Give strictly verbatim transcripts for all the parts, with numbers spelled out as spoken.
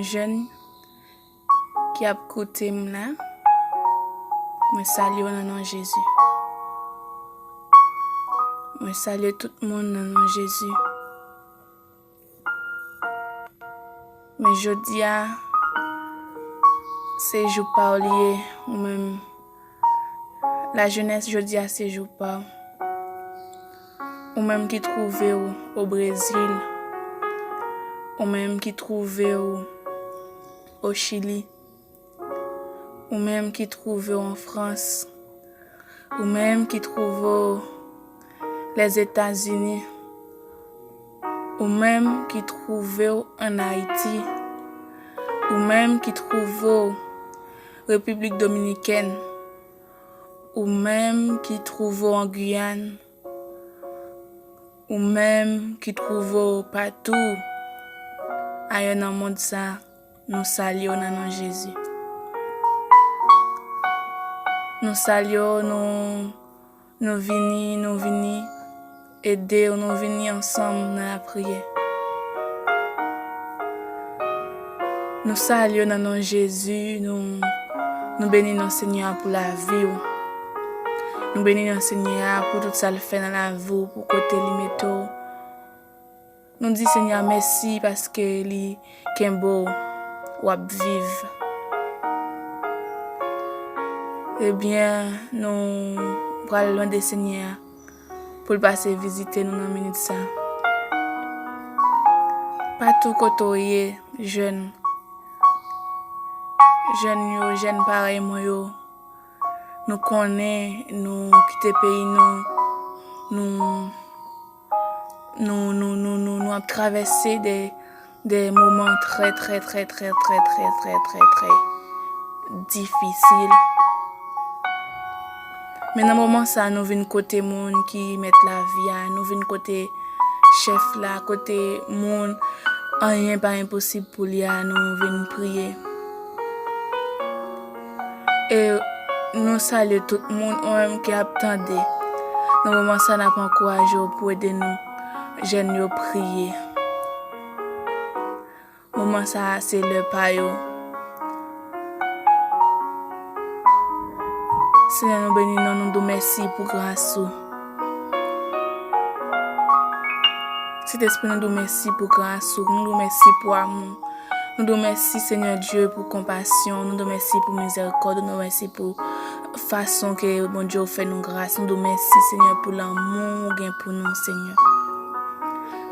jèn ki ap koute m la, mwen salye w nan non Jezi. Mwen salye tout moun nan non Jezi. Men jodi a, se jou pa w li ye, ou menm. Lajenès, jodi a, se jou pa w. Ou menm ki twouve w o Brezil, ou menm ki twouve w o Chili, ou menm ki twouve w an Frans, ou menm ki twouve w Lèzetazini, ou menm ki twouve w ann Ayiti, ou menm ki twouve w Repiblik Dominikèn, ou menm ki twouve w an Giyàn, ou menm ki twouve w patou ayè nan mond sa, nou salye w nan non Jezi. Nou salye w, nou, nou vini, nou vini ede w, nou vini ansanm nan lapriyè. Nou salye w nan non Jezi, nou, nou beni non Senyè a pou lavi w. Nou beni non Senyè a pou tout sa l fè nan lavi w, pou kote li mete w. Nou di Senyè a mèsi paske li kenbe w, w ap viv. Ebyen, nou pral mande Senyè a pou l pase vizite nou nan minit sa. Patou kote w ye, jèn, jèn yo, jèn parèy mwen yo, nou konnen nou kite peyi nou, nou, nou, nou, nou, nou, nou ap travèse de, de moman trè, trè, trè, trè, trè, trè, trè, trè, trè difisil. Men nan moman sa, nou vin kote moun ki mèt lavi a, nou vin kote chèf la, kote moun anyen pa enposib pou li a, nou vin priye. E nou salye tout moun, ou menm ki ap tande. Nan moman sa, n ap ankouraje w pou ede nou, jèn yo, priye. Moman sa a, se lè pa yo. Senyè, nou beni non, nou di w mèsi pou gras ou. Sentespri, nou di w mèsi pou gras ou, nou di w mèsi pou amou. Nou di w mèsi, Senyè Dye, pou konpasyon, nou di w mèsi pou mizèrikòd, nou di w mèsi pou fason ke, Bondye, ou fè nou gras, nou di w mèsi, Senyè, pou lanmou ou gen pou nou, Senyè.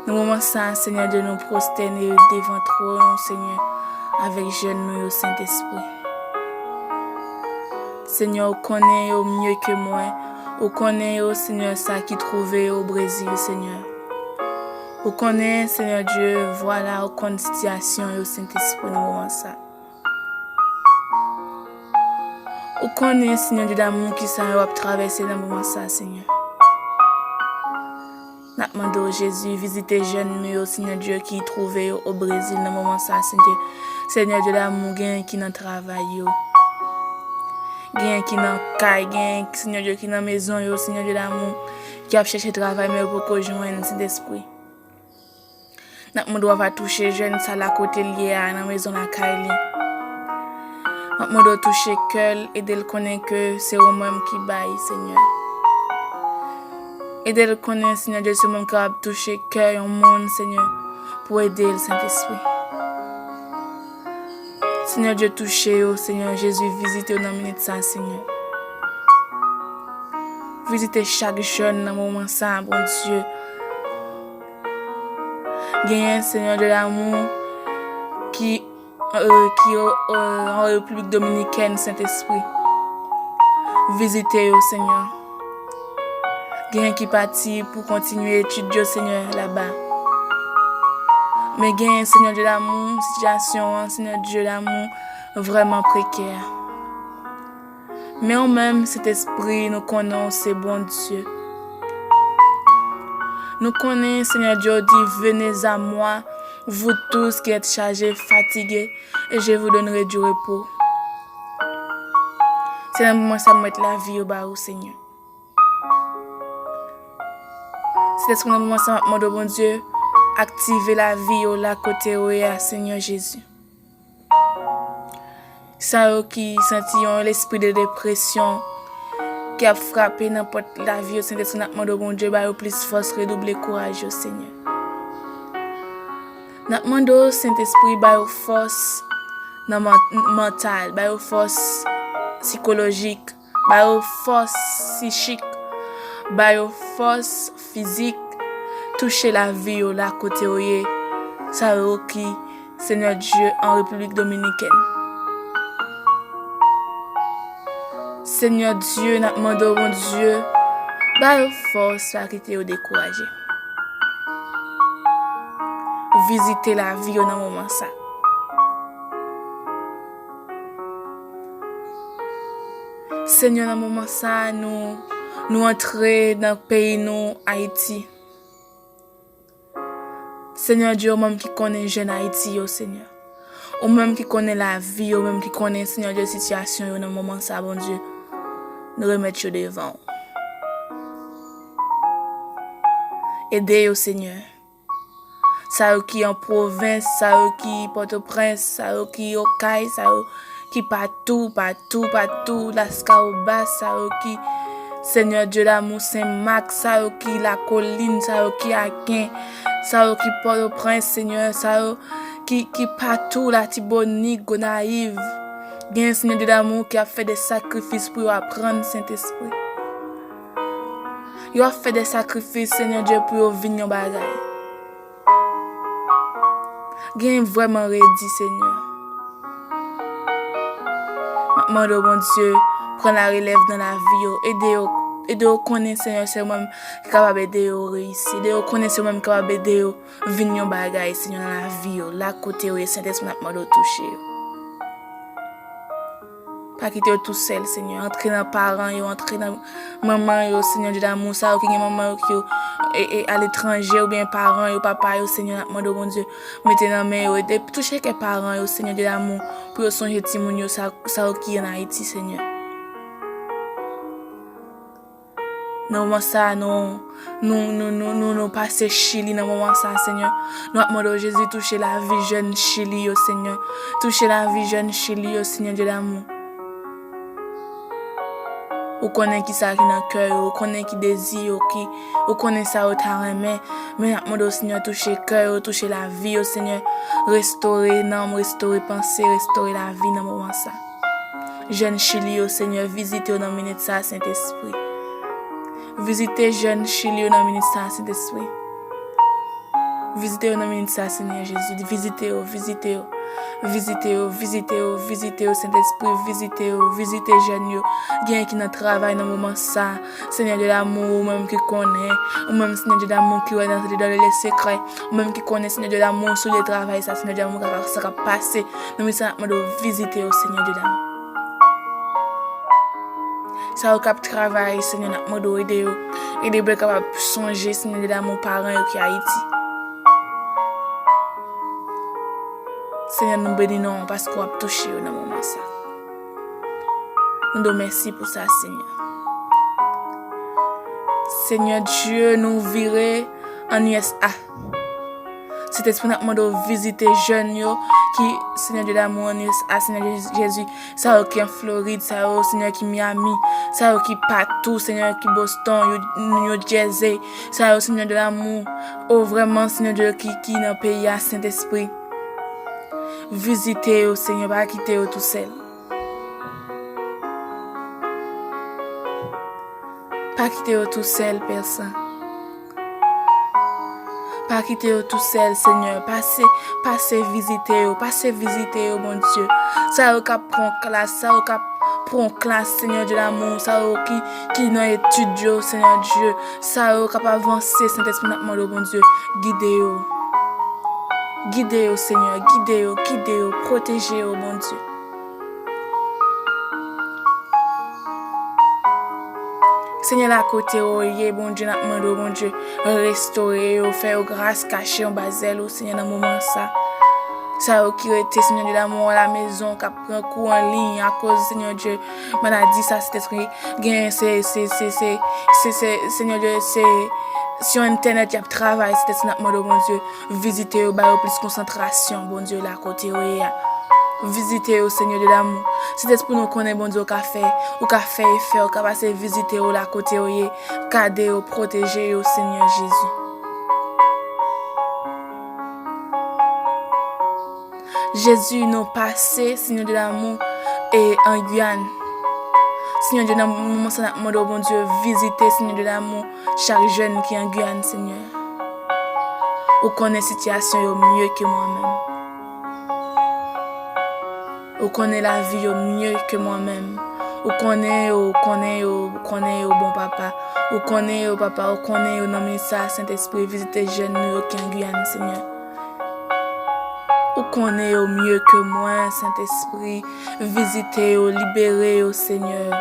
Nan moman sa a, Senyè Dye, nou pwostène devan twòn ou, Senyè, avèk jèn nou yo, Sentespri. Senyè, ou konnen yo mye ke mwen. Ou konnen yo, Senyè, sa ki twouve yo o Brezil, Senyè. Ou konnen, Senyè Dye, vwala, ou konn sitiyasyon yo, Sentespri, nan moman sa. Ou konnen, Senyè Dye damou, kisa yo ap travèse nan moman sa, Senyè. N ap mande w, Jezi, vizite jèn nou yo, Senyè Dye, ki twouve yo o Brezil nan moman sa, Senyè. Senyè Dye damou, genyen ki nan travay yo. Genyen ki nan kay, genyen, Senyè Dye, ki nan mezon yo, Senyè Dye damou, ki ap chèche travay, men yo poko jwenn, Sentespri. N ap mande w va touche jèn sa la kote l ye a, nan mezon lakay li. M ap mande w touche kè l, ede l konnen ke se ou menm ki bay, Senyè. Ede l konnen, Senyè Dye, se ou menm ki ap touche kè yon moun, Senyè, pou ede l, Sentespri. Senyè Dye, touche yo, Senyè Jezi, vizite yo nan minit sa, Senyè. Vizite chak jèn nan moman sa, Bondye. Genyen, Senyè Dye damou, ki, euh, ki, euh, an Repiblik Dominikèn, Sentespri. Vizite yo, Senyè. Genyen ki pati pou kontinye etid yo, Senyè, laba. Men genyen, Senyè Dye damou, sitiyasyon an, Senyè Dye damou, vrèman prekè. Men ou menm, Sentespri, nou konnen w se Bondye. Nou konnen, Senyè Dye, ou di, venez à moi, vous tous qui êtes chargés, fatigués, et je vous donnerai du repos. Se nan moman sa m mèt lavi yo ba ou, Senyè. Sentespri, nan moman sa m ap mande w, Bondye, aktive lavi yo la kote yo ye a, Senyè Jezi. Sa yo ki santi yon lespri de depresyon ki ap frape nan pòt lavi yo, Sentespri, n ap mande w, Bondye, ba yo plis fòs, redouble kouraj yo, Senyè. N ap mande w, Sentespri, ba yo fòs nan man-, mantal, ba yo fòs sikolojik, ba yo fòs sichik, ba yo fòs fizik, touche lavi yo la kote yo ye, sa yo ki Senyè Dye an Repiblik Dominikèn. Senyè Dye, n ap mande w, Bondye, ba yo fòs, pa kite yo dekouraje. Vizite lavi yo nan moman sa. Senyè, nan moman sa, nou, nou antre nan peyi nou, Ayiti. Senyè Dye, ou menm ki konnen jèn Ayiti yo, Senyè. Ou menm ki konnen lavi yo, ou menm ki konnen, Senyè Dye, sitiyasyon yo nan moman sa, Bondye. Nou remèt yo devan w. Ede yo, Senyè. Sa yo ki an pwovens, sa yo ki Pòtoprens, sa yo ki Okay, sa yo ki patou, patou, patou, Laskawobas, sa yo ki, Senyè Dye damou, Senmak, sa yo ki Lakolin, sa yo ki Aken, sa yo ki Pòtoprens, Senyè, sa yo ki, ki patou, Latibonit, Gonayiv. Gen, Senyè Dye damou, ki ap fè de sakrifis pou yo aprann, Sentespri. Yo ap fè de sakrifis, Senyè Dye, pou yo vin yon bagay. Gen vrèman redi, Senyè. M ap mande w, Bondye, pran larelèv nan lavi yo. Ede yo, ede yo konnen, Senyè, se ou menm ki kapab ede yo reyisi. Ede yo konnen se ou menm ki kapab ede yo vin yon bagay, Senyè, nan lavi yo. La kote yo ye, Sentespri, m ap mande w touche yo. Pa kite yo tousèl, Senyè. Antre nan paran yo, antre nan manman yo, Senyè Dye damou, sa yo ki gen manman yo ki yo, e, e, aletranje, oubyen paran yo, papa yo, Senyè, n ap mande w, Bondye, mete nan men yo, ede touche kè paran yo, Senyè Dye damou, pou yo sonje timoun yo, sa, sa yo ki ann Ayiti, Senyè. Nan moman sa, nou, nou, nou, nou, nou, nou pase Chili nan moman sa, Senyè. Nou ap mande w, Jezi, touche lavi jèn Chili yo, Senyè. Touche lavi jèn Chili yo, Senyè Dye damou. Ou konnen ki sa ki nan kè yo, ou konnen ki dezi yo, ki, ou konnen sa yo ta renmen. Men n ap mande w, Senyè, touche kè yo, touche lavi yo, Senyè. Restore nanm, restore panse, restore lavi nan moman sa. Jèn Chili yo, Senyè, vizite yo nan minit sa, Sentespri. Vizite jèn Chili yo nan minit sa, Sentespri. Vizite yo nan minit sa, Senyè Jezi. Vizite yo, vizite yo. Vizite yo, vizite yo, vizite yo, Sentespri, vizite yo, vizite jèn yo. Gen ki nan travay nan moman sa. Senyè Dye damou, ou menm ki konnen. Ou menm, Senyè Dye damou, ki wè nan, dans le secret. Ou menm ki konnen, Senyè Dye damou, sou lye travay sa, Senyè Dye damou, sa k ap pase. Nan minit sa, n ap mande w vizite yo, Senyè Dye damou. Sa yo k ap travay, Senyè, n ap mande w ede yo. Ede pou yo kapab sonje, Senyè Dye damou, paran yo ki Ayiti. Senyè, nou beni non w paske w ap touche yo nan moman sa. Nou di w mèsi pou sa, Senyè. Senyè Dye, nou vire ann U S A. Sentespri, n ap mande w vizite jèn yo ki, Senyè Dye damou, ann U S A, Senyè Jezi, sa yo ki an Florid, sa yo, Senyè, ki Miami, sa yo ki patou, Senyè, ki Boston, New Jersey, sa yo, Senyè Dye damou, o, vrèman, Senyè Dye, ki, ki nan peyi a, Sentespri. Vizite yo, Senyè, pa kite yo tousèl. Pa kite yo tousèl, Pè Sen. Pa kite yo tousèl, Senyè. Pase, pase vizite yo, pase vizite yo, Bondye. Sa yo k ap pran klas, sa yo k ap pran klas, Senyè Dye damou, sa yo ki, ki nan etid yo, Senyè Dye. Sa yo k ap avanse, Sentespri, n ap mande w, Bondye, gide yo. Gide yo, Senyè, gide yo, gide yo, pwoteje yo, Bondye. Senyè, la kote yo ye, Bondye, n ap mande w, Bondye, restore yo, fè yo gras, kache yo anba zèl ou, Senyè, nan moman sa. Sa yo ki rete, Senyè Dye damou, alamezon, k ap pran kou anliy, akoz, Senyè Dye, maladi sa, Sentespri, gen, se, se, se, se, se, se, Senyè Dye, se, se yon entènèt y ap travay, Sentespri, n ap mande w, Bondye, vizite yo, ba yo plis konsantrasyon, Bondye, la kote yo ye a. Vizite yo, Senyè Dye damou. Sentespri, nou konnen, Bondye, ou ka fè, ou ka fè efè, ou ka pase vizite yo la kote yo ye. Gade yo, pwoteje yo, Senyè Jezi. Jezi, nou pase, Senyè Dye damou, e an Guyane. Senyè Dye, nan moman sa, n ap mande w, Bondye, vizite, Senyè Dye damou, chak jèn ki an Guyane, Senyè. Ou konnen sitiyasyon yo mye ke mwen menm. Ou konnen lavi yo mye ke mwen menm. Ou konnen yo, ou konnen yo, ou konnen yo, bon papa. Ou konnen yo, papa, ou konnen yo nan men sa, Sentespri, vizite jèn nou yo ki an Giyàn, Senyè. Ou konnen yo mye ke mwen, Sentespri, vizite yo, libere yo, Senyè.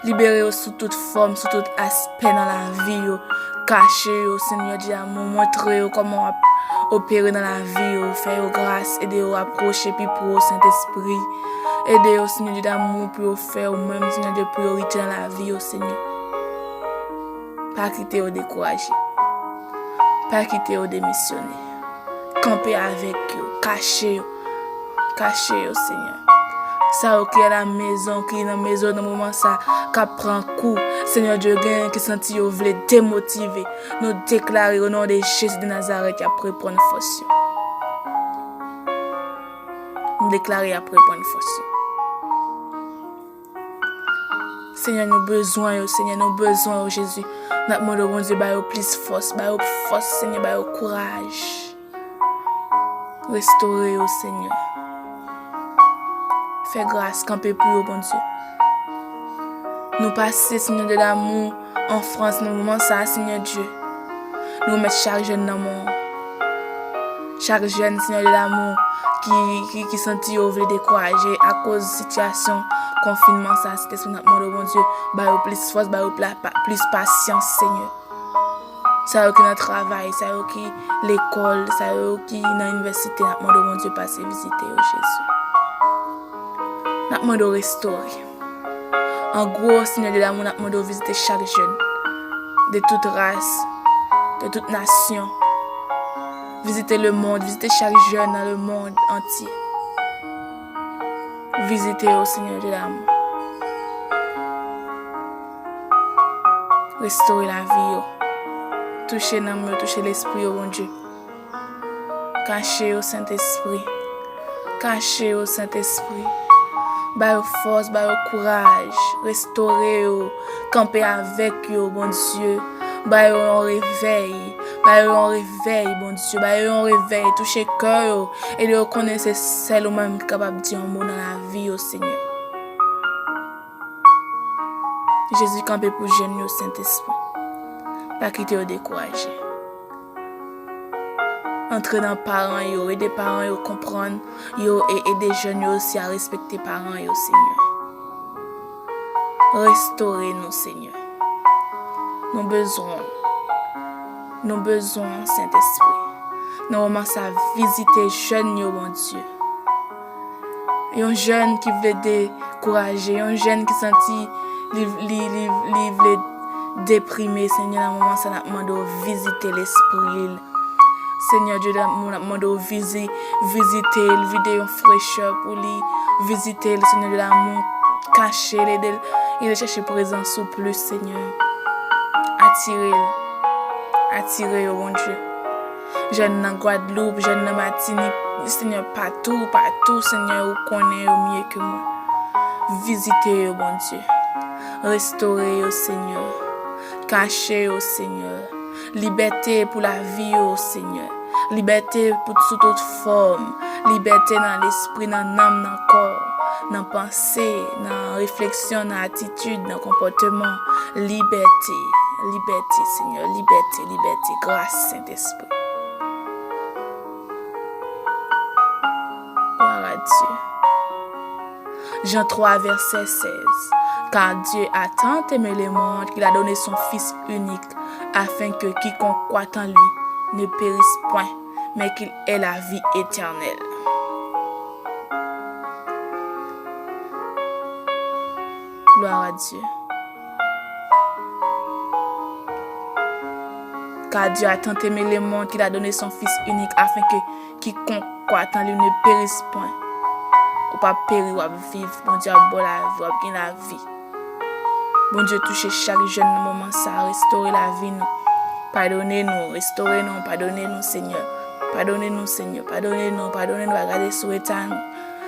Libere yo sou tout fòm, sou tout aspè nan lavi yo. Kache yo, Senyè Dye damou, montre yo kòman w ap opere nan lavi yo, fè yo gras, ede yo rapwoche pi pre w, Sentespri. Ede yo, Senyè Dye damou, pou yo fè ou menm, Senyè Dye, priyorite nan lavi yo, Senyè. Pa kite yo dekouraje. Pa kite yo demisyone. Kanpe avèk yo, kache yo. Kache yo, Senyè. Sa yo ki alamezon, ki nan mezon nan moman sa, k ap pran kou. Senyè Dye, genyen ki santi yo vle demotive. Nou deklare, o non de Jezi de Nazarèt, y ap reprann fòs yo. Nou deklare y ap reprann fòs yo. Senyè, nou bezwen yo, Senyè, nou bezwen yo, Jezi. N ap mande w, Bondye, ba yo plis fòs, ba yo fòs, Senyè, ba yo kouraj. Restore yo, Senyè. Fè gras, kanpe pou yo, Bondye. Nou pase, Senyè Dye damou, an Frans, nan moman sa a, Senyè Dye. Nou remèt chak jèn nan men w. Chak jèn, Senyè Dye damou, ki, ki, ki santi yo vle dekouraje akoz sitiyasyon konfinman sa a, Sentespri, n ap mande w, Bondye, ba yo plis fòs, ba yo pla-, pa-, plis pasyans, Senyè. Sa yo ki nan travay, sa yo ki lekòl, sa yo ki nan inivèsite, n ap mande w, Bondye, pase vizite yo, Jezi. N ap mande w restore. An gwo, Senyè Dye damou, n ap mande w vizite chak jèn, de tout ras, de tout nasyon. Vizite lemonn, vizite chak jèn nan lemonn antye. Vizite yo, Senyè Dye damou. Restore lavi yo. Touche nanm yo, touche lespri yo, Bondye. Kache yo, Sentespri. Kache yo, Sentespri. Ba yo fòs, ba yo kouraj. Restore yo. Kanpe avèk yo, Bondye. Ba yo yon revèy. Ba yo yon revèy, Bondye. Ba yo yon revèy. Touche kè yo. Ede yo konnen se sèl ou menm ki kapab di yon mo nan lavi yo, Senyè. Jezi, kanpe pou jèn yo, Sentespri. Pa kite yo dekouraje. Antre nan paran yo, ede paran yo konprann yo e ede jèn yo osi a respekte paran yo, Senyè. Restore nou, Senyè. Nou bezwen w. Nou bezwen w, Sentespri. Nan moman sa, vizite jèn yo, Bondye. Yon jèn ki vle dekouraje, yon jèn ki santi li, li, li, li vle deprime, Senyè, nan moman sa, n ap mande w vizite lespri l. Senyè Dye damou, n ap mande w vizi-, vizite l, vide yon frechè pou li. Vizite l, Senyè Dye damou, kache l, ede l, ede l chèche prezans ou plis, Senyè. Atire l, atire yo, Bondye. Jèn nan Gwadloup, jèn nan Matinik, Senyè, patou, patou, Senyè, ou konnen yo mye ke mwen. Vizite yo, Bondye. Restore yo, Senyè. Kache yo, Senyè. Libète pou lavi yo, Senyè. Libète pou, sou tout fòm. Libète nan lespri, nan nanm, nan kò, nan panse, nan refleksyon, nan atitid, nan konpòteman. Libète, libète, Senyè, libète, libète. Gras, Sentespri. Gloire à Dieu. Jean trois, verset seize. Car Dieu a tant aimé le monde qu'il a donné son Fils unique, afin que quiconque croit en lui ne périsse point, mais qu'il ait la vie éternelle. Gloire à Dieu. Car Dieu a tant aimé le monde qu'il a donné son Fils unique, afin que quiconque croit en lui ne périsse point, Ou p ap peri, w ap viv. Bondye ap ba w lavi, w ap gen lavi. Bondye touche chak jèn nan moman sa, restore lavi nou. Padone nou, restore nou, padone nou, Senyè. Padone nou, Senyè, padone nou, padone nou, pa gade sou eta nou.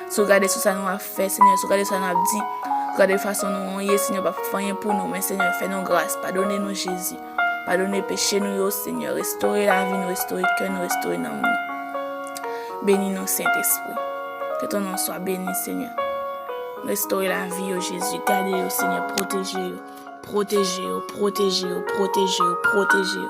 Si w gade sou sa nou ap fè, Senyè, si w gade sa nou ap di, si w gade fason nou ye, Senyè, w p ap fè anyen pou nou, men Senyè, fè nou gras, padone nou, Jezi. Padone peche nou yo, Senyè, restore lavi nou, restore kè nou, restore nanm nou. Beni nou, Sentespri. Que ton nom soit béni, Senyè. Restore lavi yo, Jezi. Gade yo, Senyè. Pwoteje yo. Pwoteje yo, pwoteje yo, pwoteje yo, pwoteje yo.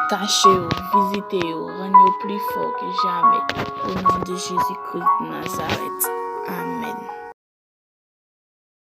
Kache yo, vizite yo, rann yo pli fò ke jamè. O non de Jezi Kris de Nazarèt. Amèn.